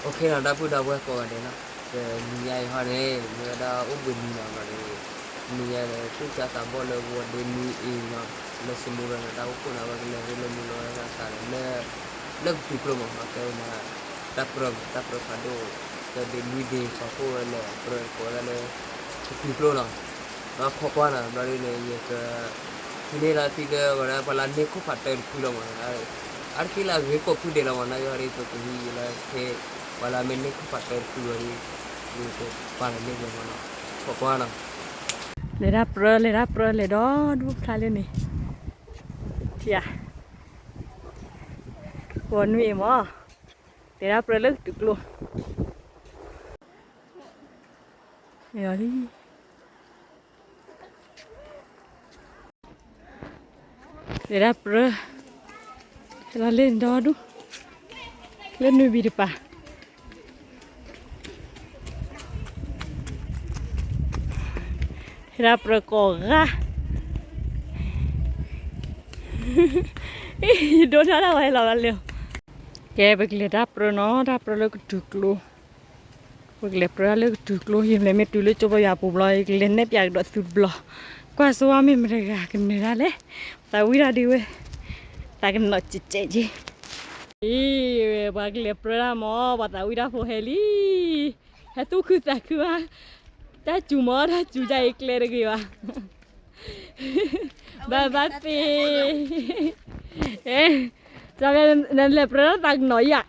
OK နီၤ ဒီပုၢ်ဒီဝဲၢ်ကိးဂၤဒဲးနီၤ, တနံၤညါအံၤဟီန့ၣ် မ့ၢ်ဝဲဒၣ်အိၣ်ဘှံးနံၤနီၤ, ဘျီန့ၣ် နံၤညါန့ၣ် သူၣ်စၢ်သးဘီၣ်လၢဝီၤဒ့နွံအံၤနီၤ, လၢစမူရၤန့ၣ် တၢ်အိၣ်ဖှိၣ်န့ၣ် အဝဲကလဲၤလၢမူလီၤဝဲဒၣ်သးန့ၣ် လၢကတုၤကျိမး တဲဝဲန့ၣ် တၢ်ပြၢ တၢ်ပြၢဖးဒိၣ် ကဒ့နွံဒ့ ပှၤဖှိၣ်ဝဲလဲၤပြၢကိးဝဲဒၣ်လၢ ကတုၤကျိနီၤ, ဒီးခိးကွၢ်နီၤ ဘျီဒ်န့ၣ် ယက ဟံးန့ၢ်လီၤသံလၢ ပှၤလၢန့ၢ်ခိၣ်ဖးတၢတဖုလီၤမး, အါတက့ၢ်လၢအဂ့ၤကိးဖုဒဲးလီၤမး နာ်က့ဟီဒ်သိးကဟံးယံာ်လီၤခဲ ပှၤလၢအမ့ၢ်န့ၢ်ခိၣ်ဖးတၢတဖုလီၤဒီး ယကပာ်လီၤန့ၢ်ဝဲမးနီၤ, ခိးကွၢ်နီၤ, လဲၤတၢ်ပြၢ လဲၤတၢ်ပြၢ လဲၤဒီဒူၣ်ဖျါလၢန့ၣ်, ထံဧါ, ဝီၤနွံအံၤမး, လဲၤတၢ်ပြၢလၢကတုၤကျိ လီၤလံ လဲၤတၢ်ပြၢ ဟဲလီၤလၢန့ၣ်ဒီဒူၣ် လၢနွံဘံတပၤ ဟဲတၢ်ပြၢကိးဂၤ ယဒိးထီၣ်တၢ်ဝဲလီၤဘၣ်လၢ ကဲ ပကလဲၤတၢ်ပြၢနီၤ တၢ်ပြၢလၢကတုၤကျိ ပကလဲၤပြၢတၢ်လၢကတုၤကျိ ယလဲၤမ့ၢ်တုၤလၢကၠိဘါယွၤပူၤဘျီ ယကလဲၤနဲၣ်ပၠးကဒီးသုတဘျီ, ကွၢ်စိဝါမ့ၢ်မတဂၤကနၢၤတၢ်လဲၣ်, သးဝံၣ်တၢ်ဒ်ဝဲ, သးကနီၤကဲးကဲးက့, အံၤ, ပှၤကလဲၤပြၢတၢ်မး ပှၤသးဝံၣ်တၢ်ဖိဟဲလံ, ဟဲသူၣ်ခုသးခုဧါ, တၢ်စူၤမး တၢ်စူၤဒ်အံၤကျဲတဂ့ၤဘၣ် ဘၣ်ဘၣ်သ့, နလဲၤပြၢတၢ်သးကနီၤယၤ,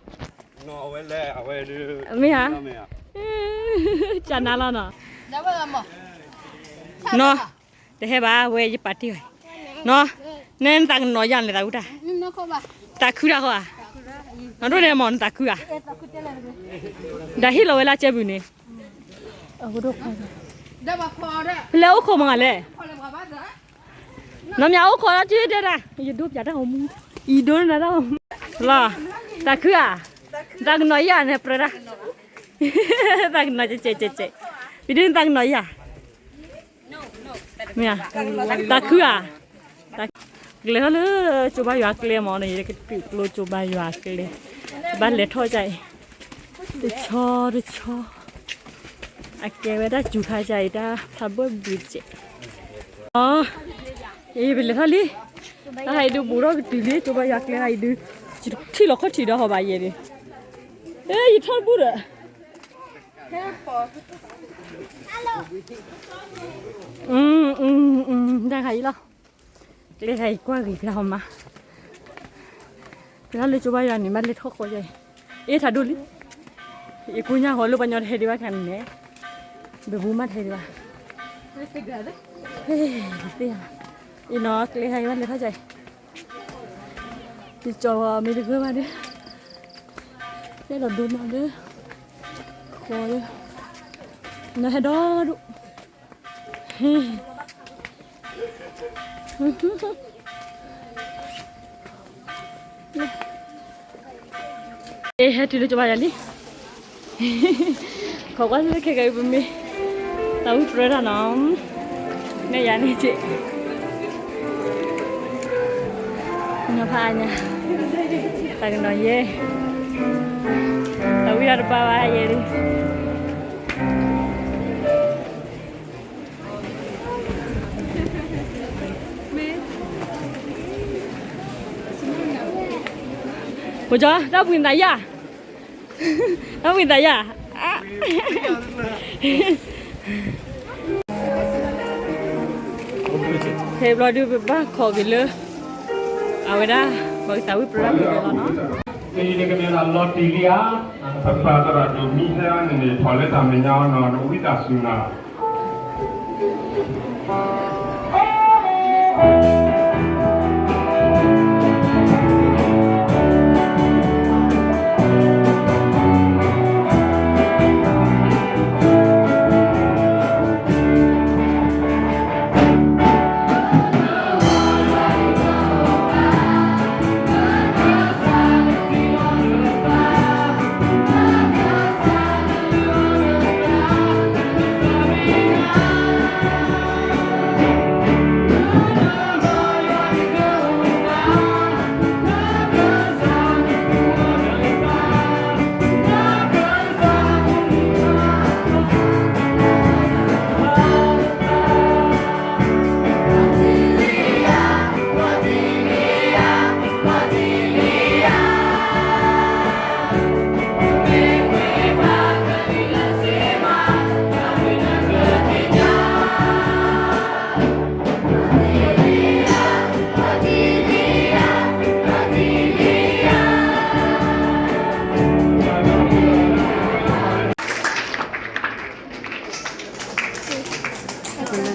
မ့ၢ်ဧါ, ကနါလီၤနီၤ, နီၤ, တဟဲဘၣ်ဝဲယပာ်တ့ၢ်ဝဲ, နီၤ, နဲနသးကနီၤယၤန့ၣ်သးဝံၣ်တၢ်, သးခုတၢ်ဃီဧါ, နီၤဒိၣ်န့ၣ်မးနသးခုဧါ, ဒီးဟ့ၣ်လီၤဝဲလၢကဲဘုးန့ၣ် ဖဲလဲၣ်အိၣ်ခိးမးလဲၣ်, နီၢ်မၠးအိၣ်ခိးလၢကၠ့ဒဲဒၣ်, ယဒိပၠးတၢ်ဂီၤမူ, အံၤဒိနၤတၢ်ဂီၤမူ, လီၤ, သးခုဧါ, သးကနီၤယၤန့ၣ်ပြၢတၢ်, သးကနီၤကဲးကဲးကဲးကဲး, ပဒုသးကနီၤယၤ မ့ၢ်, သးခုဧါ, ကလဲၤထီၣ်လၢကၠိဘါယွၤကျဲမးန့ၣ် ယကတုၤကျိကၠိဘါယွၤကျဲ, ဘၣ်လဲၤထီၣ်ကၢ်အံၤ, တဆီတဆီ, အကဲဝဲတၢ်စူၤခါကၢ်အံၤ တၢ်ဖျါဘၢၣ်ဘုးတကဲး, အံၤ ပလဲၤထီၣ်လံ, တၢ်ဟးအံၤဒုးဘူးထီၣ်ကတုၤလံ ကၠိဘါယွၤကျဲဟးအံၤဒုး, ယထံၣ်လီၤခီၣ်ထံးဒီးဟီဘၣ်ယဲဒုး, ယထီၣ်တဘူၣ်ဒီး တၢ်ခါအံၤလီၤ, ကျဲခါအံၤကွၢ်ဂ့ၤဖျါဟီမး, ဖျါလၢကၠိဘါယွၤန့ၣ် မ့ၢ်လဲၤထီၣ်ဃီယဲအံၤ, အ့ၣ်ထးဒိၣ်လံ, ယကိညၢ်ဃီလၢပှၤညီတဟဲဒံးဘၣ်ခါန့ၣ်, ဘၣ်ဘူးမးတဟဲဒံးဘၣ်, သ့ၣ်, အံၤနီၤ ကျဲခါအံၤမ့ၢ်လဲၤထီၣ်ယဲအံၤ, ယကၠီၤမ့ၢ်တဂၢၢ်ဘၣ်ဒီး, ယအဲၣ်ဒိးဒိနီၤလၢ, ဃီလၢ, နီၤဟဲဒီဒူၣ် ဟဲတုၤလၢကၠိဘါယွၤလံ, ခိးကွၢ်လၢခဲကၤအံၤပမ့ၢ်, သးဝံၣ်ပြၢတၢ်နီၤ, နဲၣ်ယၤန့ၣ်က့, နီၤဖးအါညါ, သးကနီၤယဲ, သးဝံၣ်တၢ်တဘၣ်ဘၣ်ယဲဒၣ် ပကၠီ တၢ်ဘှံးနသးယၤ, တၢ်ဘှံးနသးယၤ, ဖဲဘျီဒုးပဘၣ်ခိးက့ၤလၢ, အဝဲဒၣ်, ပှၤကသးဝံၣ်ပြၢတၢ်ပူၤလီၤနီၤ. လီၤတံၢ်လံဧါ, ပပာ်သရၣ်ဒိၣ်မံဖဲအံၤန့ၣ် ထီၣ်လၢတၢ်မဲာ်ညါအီၤနီၤ နဝံသးစူၤနီၤ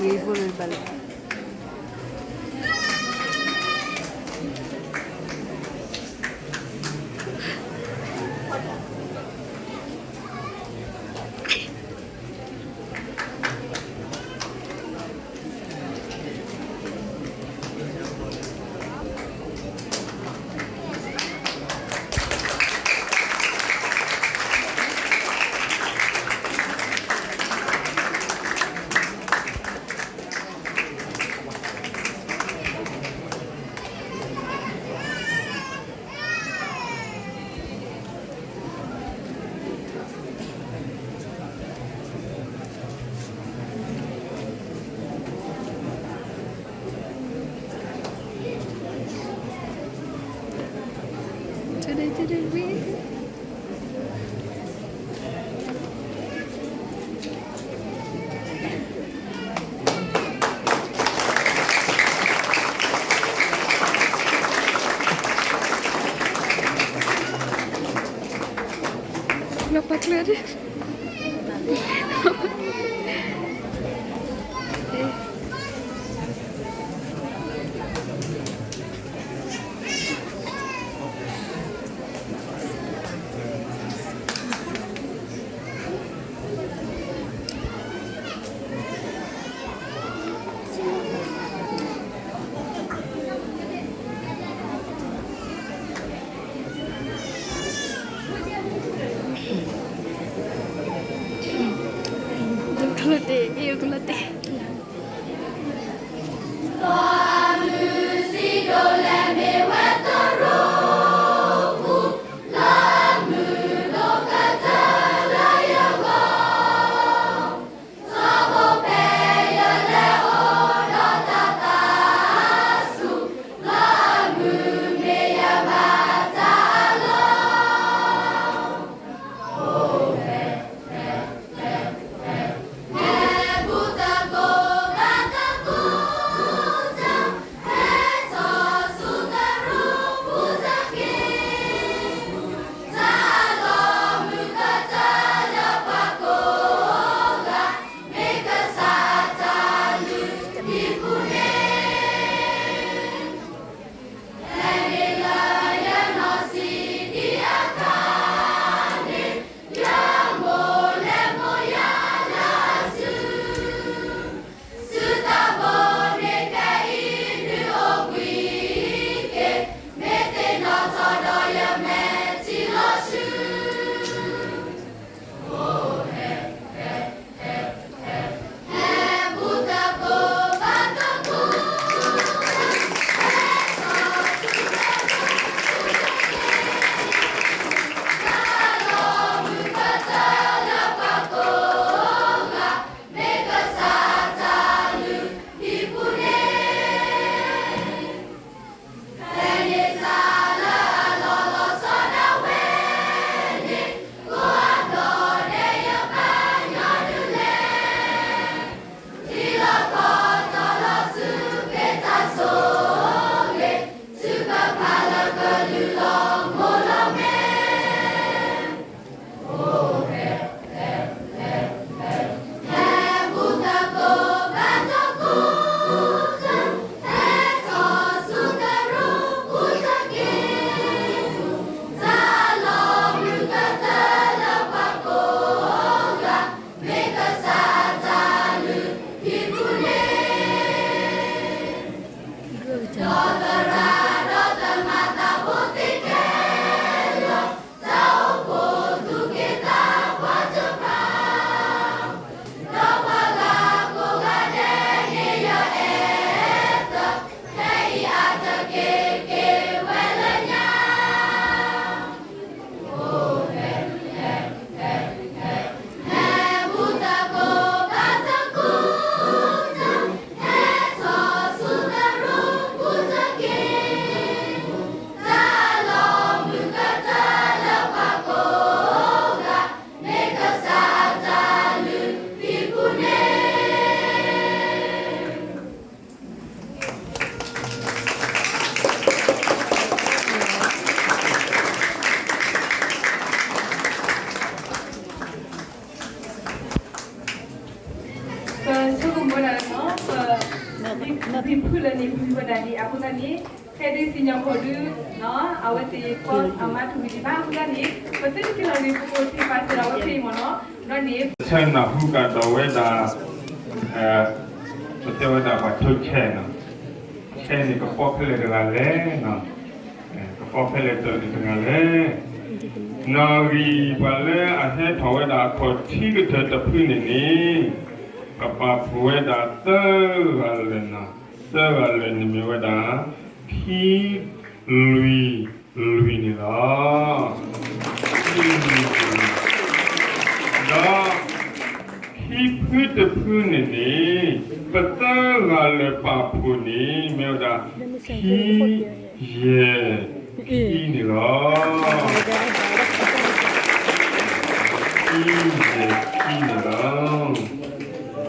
Beautiful ballet. ဒ်ဖုလၢန့ၣ် မ့ၢ်ဝဲဒၣ်ဒ်အဃိသတးန့ၣ် ဖဲဒ်စံၣ်ညီၣ်ကွီၢ်ဒု အဝဲသ့ၣ်ဖီအမါတဝံၤဒံးဘၣ်အဃိသတးန့ၣ် ပသုတက့ၤလီၤန့ၣ် ပကအိၣ်သံပာ်စၢၤဒီးအဝဲသ့ၣ်မ့ၢ်နီၤ ဒီးန့ၣ် ဆၢနၢ်ဟူကဒီးဝဲဒၣ် ပတဲဝဲဒၣ်ပှၤထိဆဲနီၤ ဆဲန့ၣ်ကပီၤဖဲလဲၣ်တဂၤလဲၣ်နီၤ ကပီၤဖဲလဲၣ်တဂၤလဲၣ် နီၣ်ဂံၢ်ပှၤလၢအဟဲထီၣ်ဝဲဒၣ်အခီၣ်ထံးကတၢၢ်တဖုန့ၣ်န့ၣ် ကပာ်ဖှိၣ်ဝဲဒၣ်သၢဂၤလၢာ်နီၤ သၢဂၤလၢာ်န့ၣ်မ့ၢ်ဝဲဒၣ် ခံ လွံၢ် လွံၢ်န့ၣ်လီၤ. ဒီး ခံဖုတဖုန့ၣ်န့ၣ် ပသၢဂၤလၢာ်ပာ်ဖှိၣ်န့ၣ် မ့ၢ်ဝဲဒၣ် ခံ ယဲၢ် ခံန့ၣ်လီၤ. ခံ ယဲၢ် ခံန့ၣ်လီၤ.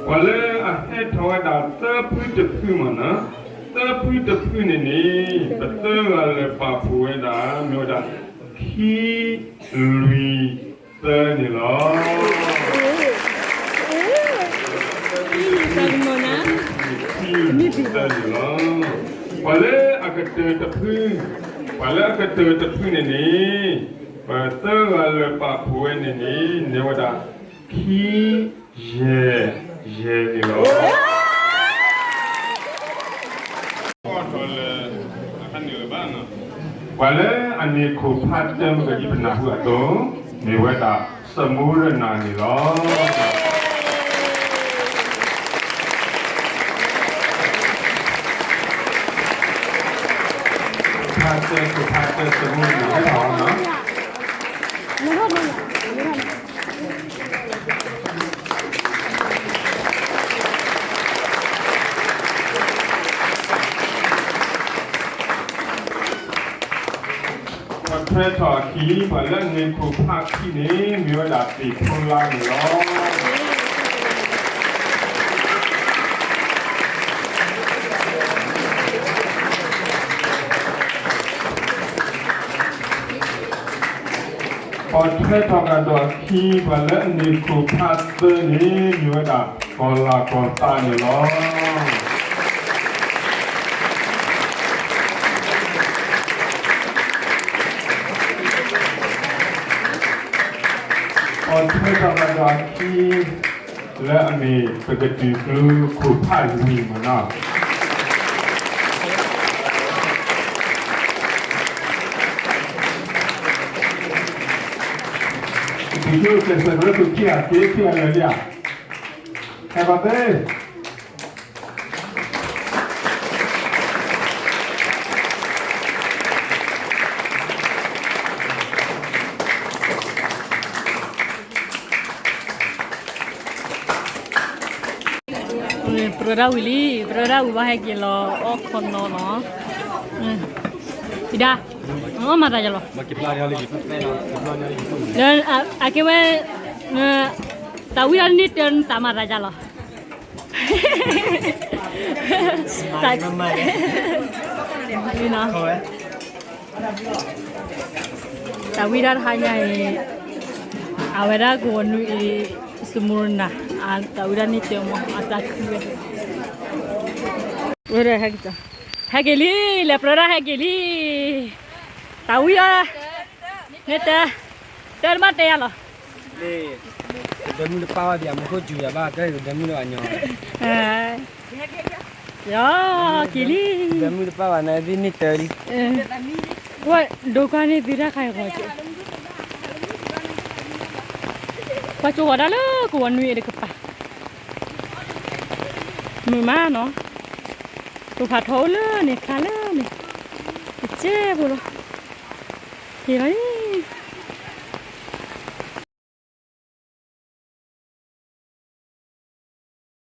ပှၤလၢအဟဲထီၣ်ဝဲဒၣ်သၢဖုတဖုမ့ၢ်နီၤ သၢဖုတဖုန့ၣ်န့ၣ် ပသၢဂၤလၢာ်ပာ်ဖှိၣ်ဝဲဒၣ် မ့ၢ်ဝဲဒၣ် ခံ လွံၢ် သၢန့ၣ်လီၤ. သၢန့ၣ်လီၤ. ပှၤလၢအကတၢၢ်တဖု ပှၤလၢအကတၢၢ်တဖု ပှၤလၢအကတၢၢ်တဖုန့ၣ်န့ၣ် ပသၢဂၤလၢာ်ပာ်ဖှိၣ်ဝဲန့ၣ်န့ၣ် န့ၢ်ဝဲဒၣ် ခံ ယဲၢ် ယဲၢ်န့ၣ်လီၤ. ပှၤလၢအန့ၢ်ခိၣ်ဖးတၢမ့ၢ်ကဒ်ပနၢ်ဟူအသိး မ့ၢ်ဝဲဒၣ် စမူရနၤန့ၣ်လီၤ. ဖးတၢ ခိၣ်ဖးတၢ စမူရနၤ ဟဲထီၣ်နီၤ. ပှၤထွဲထီၣ်အခံ ပှၤလၢအန့ၢ်ခိၣ်ဖးခံန့ၣ် မ့ၢ်ဝဲဒၣ်သ့ၣ်ဖိလါန့ၣ်လီၤ. ပှၤထွဲထီၣ်ကဒီးအခံ ပှၤလၢအန့ၢ်ခိၣ်ဖးသၢန့ၣ် မ့ၢ်ဝဲဒၣ် ကီၤလၤကီၤသးန့ၣ်လီၤ. ပှၤထွဲထီၣ်ကဒီးအခံ လၢအမ့ၢ်ပကတုၤကျိခိၣ်ဖးလွံၢ်မ့ၢ်နီၤ. ပတုၤကျိကျဲးစၢးကရၢခိၣ်ခံဂၤက့ၤခံဂၤလၢာ်လံဧါ. ဟဲဘၣ်သ့ ပြၢဒၣ်ဝံၤလံ, ပြၢဒၣ်ဝံၤဘၣ်ဟဲက့ၤလီၤအီၣ်ခီနီနီၤ. ဖံဒၣ်, အီၣ်မၤသးယၤလီၤ. လၢအကဲဝဲ တၢ်ဝံၣ်ဒီးန့ၢ်တၢ်မၤသးယၤလီၤ. တၢ်ဝံၣ်ဒၣ်တဟါညါအံၤ အဝဲဒၣ်ကဝီၤနွံအံၤ စမူရနၤ တၢ်ဝံၣ်ဒၣ်န့ၢ်တၢ်မ့ၢ်အတၢ်ခုဝဲ ဟဲက့ၤလံ, လဲၤပြၢဒၣ်ဟဲက့ၤလံ, တၢ်ဝံၣ်အီၤ န့ၢ်တၢ်, တၢ်တဘၣ်တဲယၤလီၤ. ကဒၢမုၢ်တပၢ်ဝဲဒံး အမူခိၣ်စူၤယၤဘၣ် ကဲကဒၢမုၢ်လၢအညီ, ယက့ၤလံ, ကဒၢမုၢ်တပၢ်ဘၣ် နသ့ၣ်န့ၢ်တၢ်လံ, ဝဲဒိကွၢ်န့ၢ်သုတၢ်ခါအံၤဂီၤက့ၤ, ကွၢ်ကၠိဂီၤဒၣ်လၢကဝီၤနွံအံၤတကပၤ, မုာ်မးနီၤ, တိၤဖးထီအိၣ်လၢန့ၣ် ချါလၢန့ၣ်, တကဲဖိလီၤ, က့ၤလီၤ